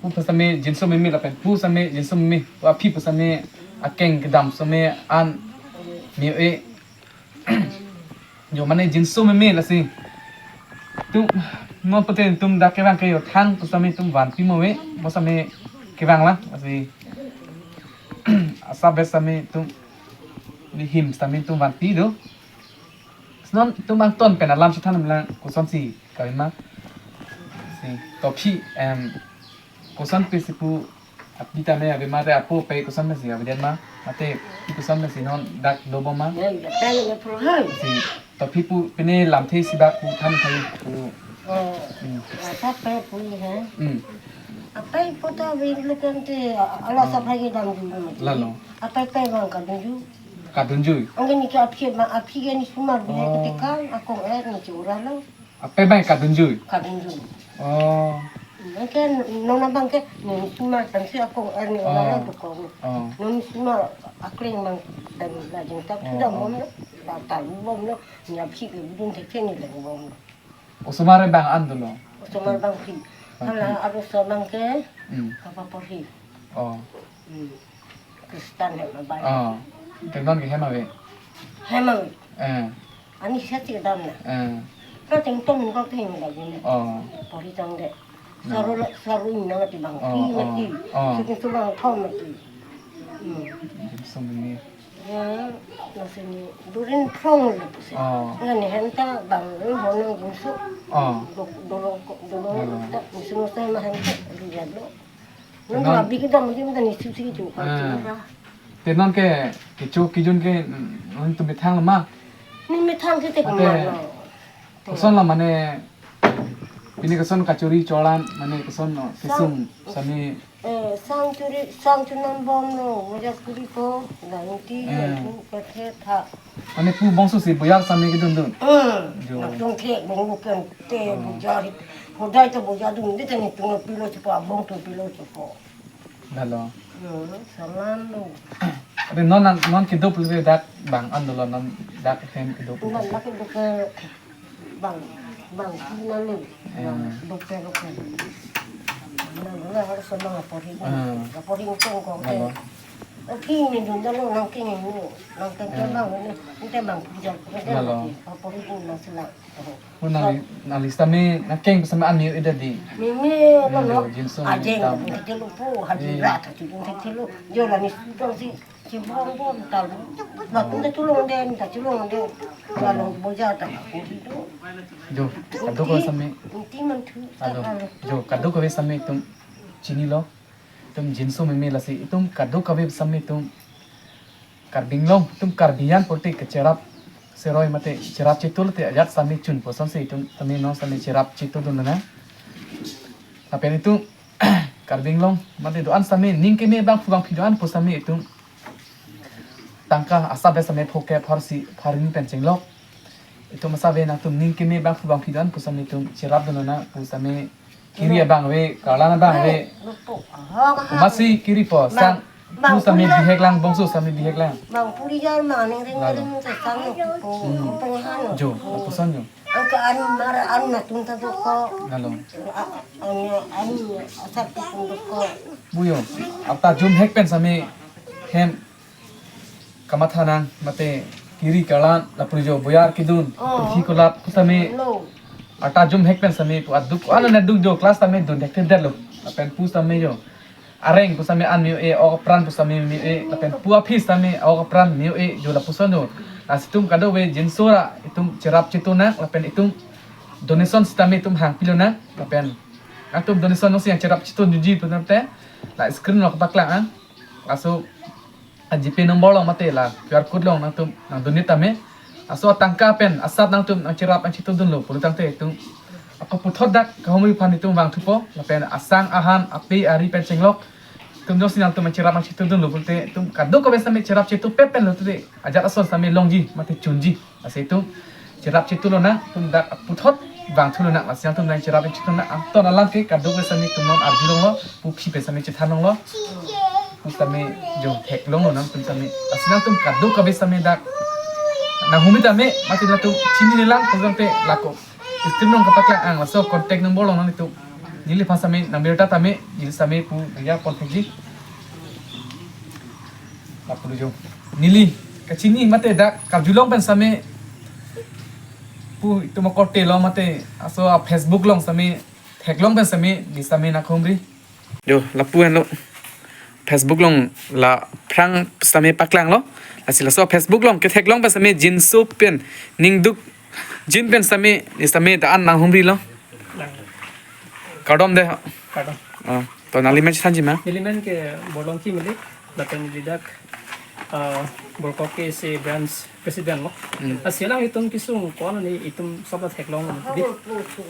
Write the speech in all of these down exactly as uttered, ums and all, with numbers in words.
Pu pusitame jinso meme lapen pu sitame jinso meme. Pu aphi pusitame akeng kedam sitame an me-o-e. Jo mane jinso meme lasi. Tum non pute tum dak kevang ke jo thang pusitame tum vanpi mo ave. Mo sitame kevang lang lasi. Asap bet sitame tum, neli him sitame tum vanpi do. Non tum angton pen alam chethan lang kosonsi kave ma. Si, to aphi, em, koson pe si pu aphi tame ave ma te apo pe koson pensi avedet ma. Mate aphi koson pensi non dak dobom ma. Ya, ya, ya, ya, pro hai. Si, to aphi pu pine lamthe isi bak pu than thai pu. Oh, Hmm. Apa pe pu ha? Hmm. Apa pu ta ave lo kan te, ala Oh. Sap hai kedam dulu. Lalo. Apa pe bang kedam dulu. Kadunjui. Angke neke aphi ma, aphi ke ne sumar bile Oh. Ketekan, akong er ne chura lo. Ape bang kadunjui. Kadunjui. Oh. Angke non abang ke ne sumar pensi akong er ne Oh. Ura lo tukong. Oh. Non sumar akleng bang dan lajeng tak Oh, sudah oh. Bom lo. Tatal bom lo. Ne aphi ke bidun thekthek ne leng bom lo. Osomar bang an dolo. Osomar bang aphi. Bang Hala aphi. Arloso bang ke Hmm. Papa porhi. Oh. Hmm. Kristan he babai. Oh. Te non ke hem ave. Hem ave. Eh. Ani seti dam na. Eh. Ka teng tong ko teng la gini. Oh. Porhi tang de. No. Saru la, saru ina mati bang. Oh, Ti oh, mati. Oh. Sukin tu bang thom mati. Hmm. Jim song ni. Ya, masih ni durin prong le pusi. Oh. Ngan ni henta bang ni honang jumsu. Oh. Dok, dolong ko, dolong Dolong. Tak musim musim mah henta lihat lo. Nun Nun. Abi kita mesti mesti ni susi tu. Ah. Te non ke kecho kijun ke non tum methang ma. Ni methang kita Ate, kemana? Koson la mane pini koson kachuri cholan mane koson no kesung Sang- sami Eh, sang churi, sang chunam bom no, bojar kuri ko, la inti, Eh. Lapu, kethe, tha. Mane pu bongso si bojar sami kedun dun. Hmm. Jo. Latung ke, bong bukan te, Hmm. Bojar, hodai to bojar dun, di tani tung pilo sipo, abong tung pilo sipo. Lalo. Hmm, salam lo. Ade non, non kedo pulve dak bang an dolo non dak hem kedo pulve. Non dak kedo ke Bang, bang, na le, Eh. Bang, dokter dokter. Na le harus sama lapor ini. Eh. Lapor ini kong kong. Lalo. Oke, ini dun dalo nang kini ini. Nang kan Eh. Bang ini, ini bang kerja kerja. Lalo. Lapor ini na sila. Oh. Pu nang, nang lista me nang keng sama an yo ida di. Mimi Hmm, lo lo. Jin song Ajeng tam. Nang kelo po, hadi Eh. Rat hadi nang kelo. Jo la ni sudang si. Cibom bom tal. Batung ta tulung den, ta tulung den. Kalau boja ta aku itu. Jo, kadokave sitame. Inti man tu. Alo. Jo, kadokave sitame itum chinilo. Itum jinso meme lasi. Itum kadokave sitame itum Karbi Anglong, itum Karbi an pulote kacherap seroi mate cherap chetu lote ajat sitame chunpo asonsi itum tame non sitame cherap chetu dun na. Lapen itum Karbi Anglong mate do-an sitame ning keme bangphu bangphi do-an pu sitame itum tangka asap sitame phokep phar isi phar hini pen chenglok. Itum asap nangtum ning keme bangphu bangphi do-an pu sitame itum cherap dun na pu sitame kiri abang ave, karlan abang ave. Masi kiripo, sang pu sitame bihek lang, bongso sitame bihek lang. Bang puri jar ma ning ring ring se sang no po. Hmm. Penghan no. Jo, lapuson jo. Angka an mar an na tum ta doko. Alo. An an asap ta tum doko. Buyo, arta jum hek pen sitame hem kamatha nang mate kiri karlan lapu jo boyar kedun. Oh. Hi kolap pu sitame. Lo. Arta jum hek pen sitame pu aduk ano na duk jo class sitame dun thek thedetlo. Lapen pu sitame jo. Areng pu sitame an me-o-e, ok apran pu sitame me-o-e, lapen pu aphi sitame ok apran me-o-e, jo lapuson jo. Lasi itum kadokave jinso ra itum cherap chetu nang, lapen itum donation sitame itum hang pilo nang, lapen nangtum donation nangsi yang cherap chetu juji pu nangte, la screen lo kapaklang ang. Laso a GPay number along mate la QR code along nangtum nang donate tame. Laso atangka pen asap nangtum nang cherap nang chetu dunlo pulo tangte itum ako puthot dak kahumri aphan itum vangthupo lapen asang ahan ape ari pen chenglok. Itum jongsi nangtum nang cherap nang chetu dunlo pulote itum kadokave sitame cherap chetu pep pen lo tute ajat ason sitame longji mate chunji. Lasi itum cherap chetu lonang, itum dak puthot vangthu lonang, lasi nangtum nang cherap chetu nang, angton alam ke kadokave sitame itum non arjulonglo, pu aphi pen sitame chethan longlo, pu sitame jo theklong lonang itum sitame, lasi nangtum kadokave sitame dak nanghumri tame, mati nangtum chininelang, pu tangte lako. Screen along kapaklang ang, laso contact number along nangtum neliphan sitame nang birta tame, neli sitame pu nangya contact ji. Lapu jo. Neli kachini mate dak karjulong pen sitame pu itum akorte lo mate laso a Facebook along sitame theklong pen sitame neli sitame nanghumri. Jo, lapu henlo. Facebook along la aphrang sitame paklanglo. Lasi laso Facebook along ketheklong pen sitame jinso pen ningduk jin pen sitame neli sitame da-an nanghumrilo. Kardom de. Kardom. Ah, to nangli men chethanji ma? Neli men ke Borlongki Malik, lapen neli dak, ah, Borlongki si branch president lo. Hmm. Lasi alanglitum kesung ko-an ni itum sabla theklong lo.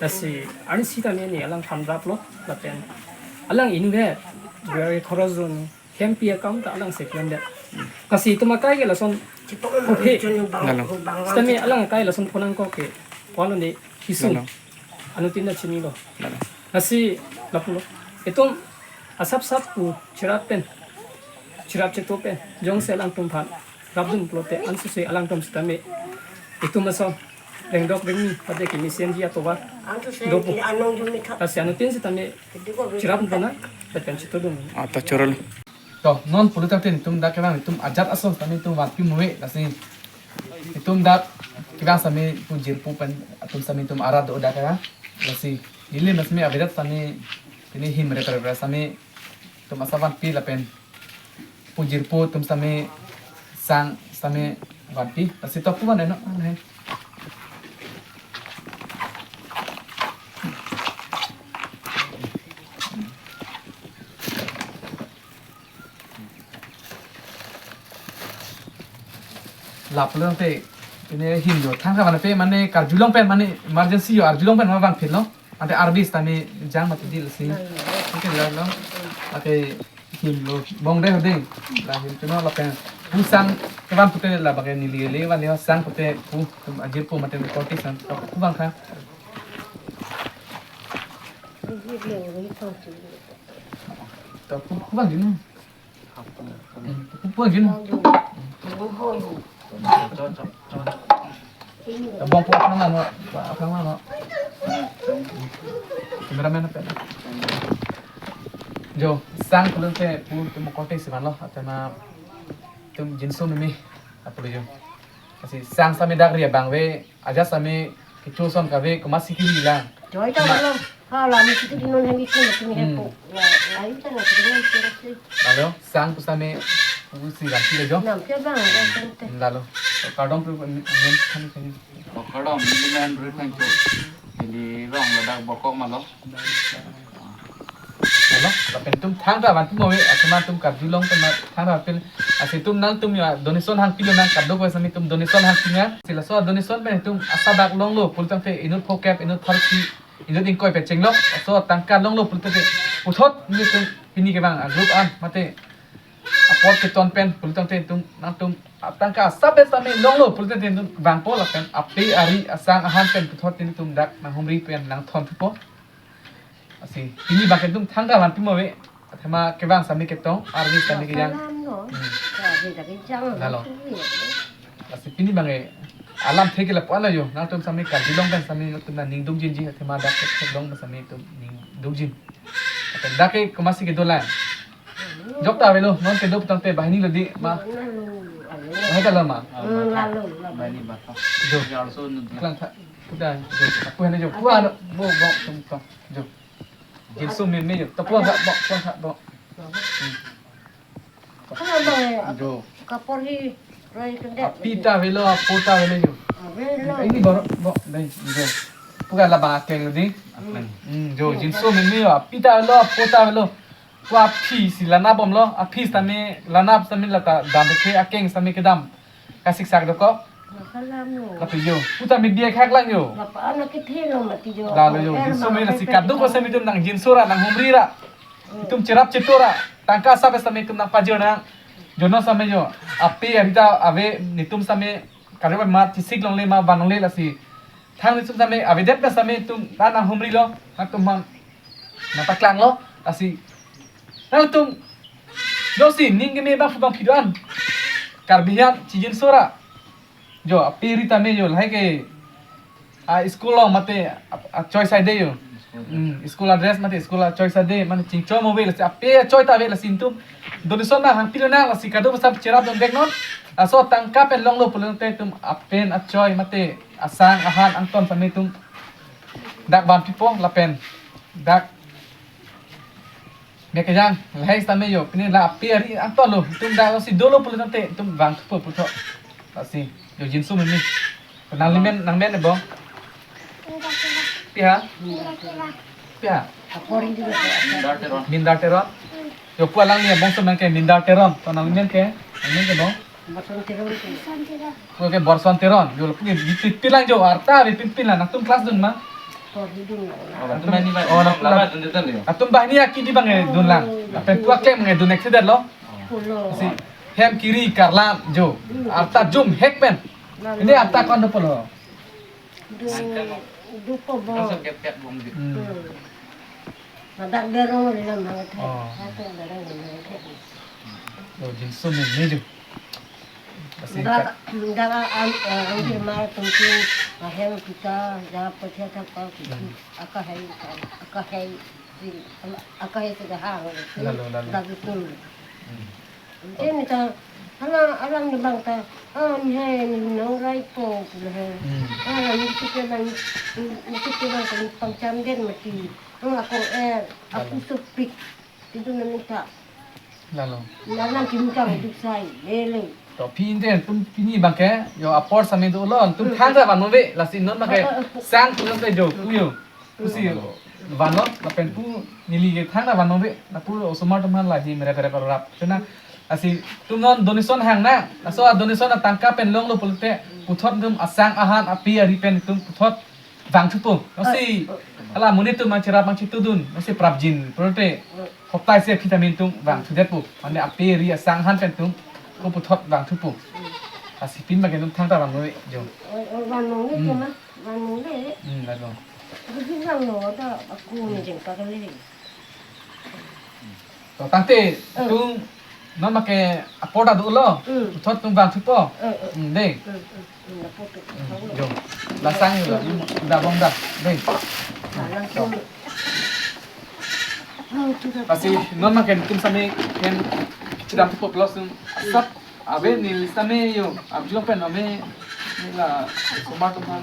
Lasi arnisi tame neli alang thanraplo, lapen alang inve, very khorozon, hempi akam ta alang seklem det. Lasi itum akai ke lason, okay. Lalo. Sitame alang akai lason phonang ko ke, ko-an ni kesung. Lalo. Anuttin ta chinilo. Lalo. Lasi lapulo. Itum asap sap pu cherap pen. Cherap chetu pen. Jongsi alangtum aphan rapdun pulote ansose alangtum sitame. Itum ason rengdok rengni pada ke mesenji atovar. Dopo. Lasi anuttin sitame cherap dun na, lapen chetu dun. Ah, to chorolo. To, non pulo tangte itum dak kevang itum ajat ason sitame itum vanpi muve, lasi itum dak kevang sitame pu jirpo pen atum sitame itum arat do dak kevang. Lasi neli mas me avedet sitame pini him re re sitame itum asap vanpi lapen pu jirpo atum sitame sang sitame vanpi. Lasi to pu van eno, ane. Lapulo te, pini him jo, thangka mane pe, mane karjulong pen, mane emergency jo, arjulong pen, mane vangphitlo. Ante arbi sitame jang mati dil si. Ante lalo. Ante him lo, bong de hode. La him chuno lapen pu sang kevan pute la bage neli le, van le sang pute pu, tum ajir pu mate korti sang, pu vangkha. To pu, pu vang jin. Hmm, pu, pu vang jin. Abang pu aphrang ano, aphrang ano. Cameraman apa? Jo, sang pulote pu tum korte si vanlo, atama tum jinso meme, lapulo jo. Lasi sang sitame dak ri abang ave, ajat sitame kecho ason kave, komatsi kiri lang. Joy ta belum. Hala, mesti tu di non hemi tu, mesti ni hepo. Hmm. Ya, lain kan, mesti ni hepo sih. Lalu, sang pu sitame Usi rasi le jo. Nam ke bang, bang, bang, bang. Lalo. Kardom pu men, men khan khan. Oh, kardom, neli men Rui Phangcho. Neli rong ladak Bokok malo. Lalo, lapen itum thangta vanpimo ave, athema itum karjulong pen ma thangta vanpin. Lasi itum nangtum ya donation hangpilo nang kadokave sami itum donation hangpi nang. Si laso donation pen itum asap dak longlo pulo tangte inut phokep, inut pharsi, inut ingkoi pen chenglok. Laso tangka longlo pulo tangte puthot nelitum pini kevang a group an mate apor keton pen pulo tangte itum nangtum atangka asap pen sami longlo pulo tangte itum vangpo lapen ape ari asang ahan pen puthot nelitum dak nanghumri pen nangthonthupo. Lasi pini abang ke itum thangta vanpimo ave. Athema kevang sami ketong, arni sami kejang. Salam lo. Hmm. Ya, beda kejang. Lalo. Lasi pini abang ke alam thek ke lapu-an lo jo. Nangtum sami karjulong pen sami nangtum nangning dungjinji, athema dak ke theklong pen sami itum ning dungjin. Lapen dak ke komatsi kedo lang. Jokta avelo, non kedo pu tangte banghini lo dei ma. Lalu, lalu. Lahai ta lo ma. Hmm, lalu, lalu. Bani bata. Jo. They also need. Klang tha. Kuda, jo. Aku hene jo. Kuda, bo, bo, tum, tum. Jo. Jinso meme jo. Tapon tha, bo, tapon tha, bo. Hmm. Kala bang, jo. Kapor hi, rai kendet. Api ta avelo, apo ta avelo jo. Avelo. Ini baru, bo, dei, jo. Pu ke labang akeng lo dei. Hmm. Hmm, jo, jinso meme jo. Api ta avelo, apo ta avelo. Ko aphi si lanap bomlo, aphi sitame lanap sitame lata dam ke akeng sitame kedam. Kasik sak dokok. Masalam lo. Lapu jo. Pu tame biak hak lang jo. Lapa anak ke thelo mati jo. Lalo jo. Air jinso ma meme air lasi pen kadokave sami itum nangjinso ra, nanghumri ra. Hmm. Itum cherap cheto ra. Tangka asap pen sami itum nangpajir nang. Jono sami jo. Ape ari ta ave nelitum sami kadokave ma chesik longle ma van longle lasi. Thang nelitum sami avedet pen sami itum nang nanghumrilo, nangtum aphan nangpaklanglo, lasi nangtum jongsi ning keme bangphu bangphi do-an, Karbi an chijinso ra. Jo, ape ari tame jo, lahai ke, a school along mate, a, achoi side jo. Hmm, school address mate, school achoi side, mane chingchoi mo ave, lasi ape achoi ta ave, lasi itum donation nang hangpilo nang, lasi kadokave sap cherap dun vek non. Laso tangka pen longlo pulo tangte itum apen achoi mate asang ahan angton sami itum dak vanpipo lapen dak mek kejang lahai sitame jo pini la ape ari angton lo itum dak lasi dolo pulo tangte itum vangthupo puthot. Lasi jo jinso meme. Nangli men, nang men bo. Pi ha? Pi ha? Apor ini juga. Mindar Teron. Mindar Teron. Jo pu alangli abangso men ke Mindar Teron. To nangli men ke, nangli men ke bo. Borson Teron ke. Pu ke Borson Teron. Jo pu ke pipin lang jo arta ave pipin lang nangtum class dun ma. Apor hidung lang. Oh, nangtum banghini ba. Oh, nangtum laba dun dun jo. Nangtum banghini aki di abang ke dun lang. Lapen pu aklem ke dun ek seder lo. Pulo. Si hem kiri karlam jo. Hmm. Arta jum hek pen. Lalu. Ini arta kon do pulo. Du, dupo bo. Langsung kepet bom di. Hmm. Hmm. Ladak derong ri lam hangat hai. Oh. Satu derong ri lam hangat hai. Lo jinso meme jo. Lasi dak, dak am, eh, angke mar tungki, ahem kita, ja pethia thapa, hmm, akahai, akahai, si, akahai si dah hang, si, lalo, lalo, dak itu. Hmm. Jadi ni ta, hala alam ni bang ta, ah, ni hai ni nang rai po, ni hai. Hmm. Ah, ni tu ke bang, ni tu ke bang kami pangcham den mati. Hmm, aku eh, aku sepik. Itu na minta. Lalo. Ni alam ki minta untuk sai, lele. To phi inte tum pini abang ke, jo apor sami dolo, tum, hmm, thangta vannon ave, lasi non abang ke, ah, ah, ah, sang pulang te jo, pu jo. Pusi vannon, lapen pu neli ke thangta vannon ave, lapu osomar atum aphan lahei mere mere parorap. Chona, lasi itum non donation hang nang, laso a donation atangka pen longlo pulote, puthot itum asang ahan ape ari pen itum puthot vangthupo. Lasi, ah, ah, hala monit atum mang cherap mang chetudun, lasi prapjin pulote, hoptai se aphi tame itum vangthudetpo. Mane ape ari asang ahan pen itum, ko puthot vangthupo. Lasi pini abang ke itum thangta vannon ave jo. Oh, oh, vannon ave, hmm, ma. Vannon le. Hmm, lalo. Gigi vangnon ta aku ni jeng pakale. To tangte, eh, itum non abang ke apor ta dolo. Hmm. Puthot itum vangthupo. Eh, eh. Hmm, dei. Hmm, hmm, hmm, apor tu. Hmm, jo. Lasang jo, da bong da. Dei. Ah, langsung. Oh, tu dah. Lasi non abang ke itum sami pen chedamthupo plus itum asap ave neli sami jo. Abjulong pen ave neli la osomar atum aphan.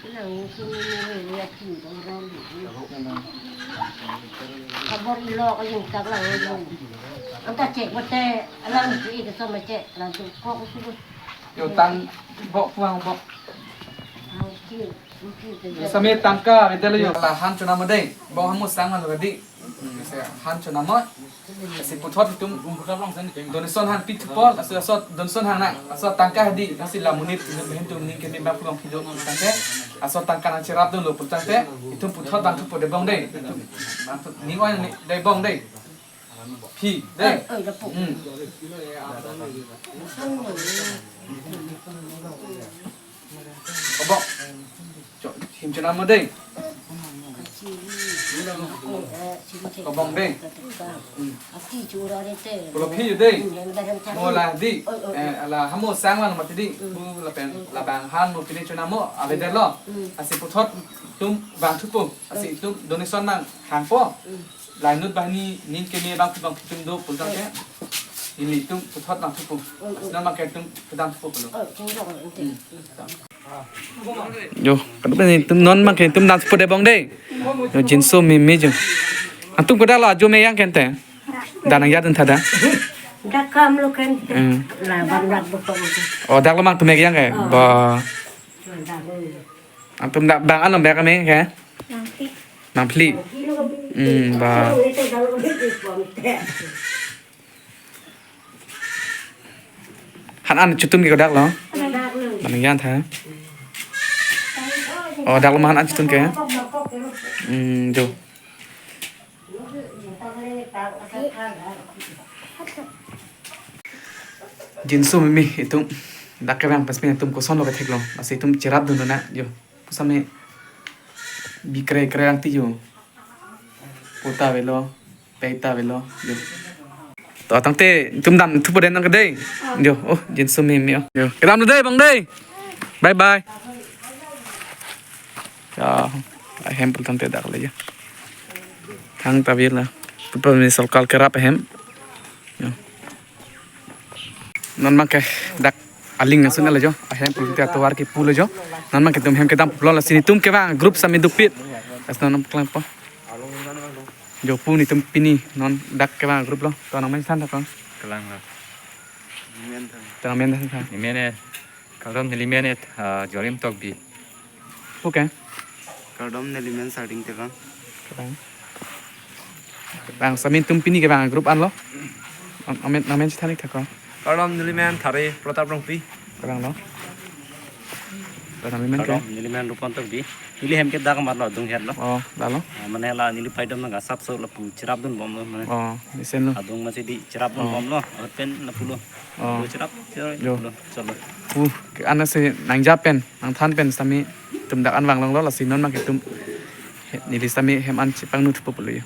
Lang sini ni ni ya ki dong ran. Kabor ilo ka yung tak lang yung. Anta cek bote alang si ke sama cek lang tu kok sudah. Yo tang bok puang bok. Ang ki, ang ki ke. Yo sami tangka bete lo yo. La han chonamot dei. Bok hamu sang lo di. Lasi han chonamot. Lasi puthot itum donation han pithupo, lasi laso donation han na, laso tangka hadi, lasi la monit, itum ahin atum ning keme bangphu bangphi do tangte, laso tangka nangcherapdunlo pu tangte, itum puthot bangthupo dei bong dei, itum bangthu ning oi ni dei bong dei. Phi, dei. Oi, oi, dapu. Hmm. Kobok. Cho, him chonamot dei. Kobong dei. Pulo phi dei. Mo la di. Eh, la hamu sang lang mati di. Bu lapen labang han mo pini chonamot avedetlo. Lasi puthot itum bangthupo. Lasi itum donation nanghangpo. La inut banghini ning keme bangphu bangphi atum do pu tangte. Nelitum puthot bangthupo. Lasi non makai itum kedamthupo pulo. Hmm. Yo, kadokave itum non makai itum damthupo dei bong dei. Yo, jinso meme jo. Atum kodak lo ajo me yang kente. Dan nangjadun tha da. Dak kam lo kente. Hmm. La bang dak bokong. Oh, dak lo mang atum me yang ke. Oh. Ba. Dak lo. Atum dak bang ano me kame ke? Nangphli. Nangphli. Hmm, ba. Han an chotun ke kodak lo? Mane yan tha. Oh, dak lo ma han an chotun ke. Hmm, jo. Jinso meme itum dak kevang pas pin itum kosonlo kethek lo. Lasi itum cherapdun na jo. Pusame bikre kre ang ti jo. Puta avelo, peta avelo, jo. To tangte itum damthupo dei nang ke dei. Jo, oh, jinso meme oh. Jo, kedam dei bong dei. Bye bye. Jo, ahem pulo tangte dak le jo. Thang ta avelo. Pupa ni solkal kerap ahem. Jo. Non makai dak aling nasun lo jo. Ahem pulo tangte atovar kepu lo jo. Non makai itum hem kedamlo, lasi netum kevang group sami dukpit. Lasi non klangpo. Jo pu netum pini non dak kevang group lo. To nangmen than tha kong. Kelang lo. To nangmen than tha. Nemen e, kardom nelimen e, ah, Jorim Tokbi. Okay. Kardom nelimen Sarding Terang. Terang. Bang sami netum pini kevang group anlo. Nang, nangmen, nangmen chethan ik tha kong. Kardom nelimen Thare Protap Rongpi. Terang lo. Kardom nelimen ke. Kardom nelimen Rupon Tokbi. Neli hem ke dak mat lo, adung het lo. Oh, dak lo. Ah, mane la neli paidom nang asap so lapu cherapdun bomlo mane. Oh, mesen lo. Adung masi di cherapdun bomlo. Oh. Apen lapu lo. Oh. Lo cherap, cherap. Jo. Lo, chalo. Uh, ke ana si nangja pen, nangthan pen sami itum dak an vanglonglo, lasi non makai itum. He, neli sami hem an chepangnu thupo pulo jo.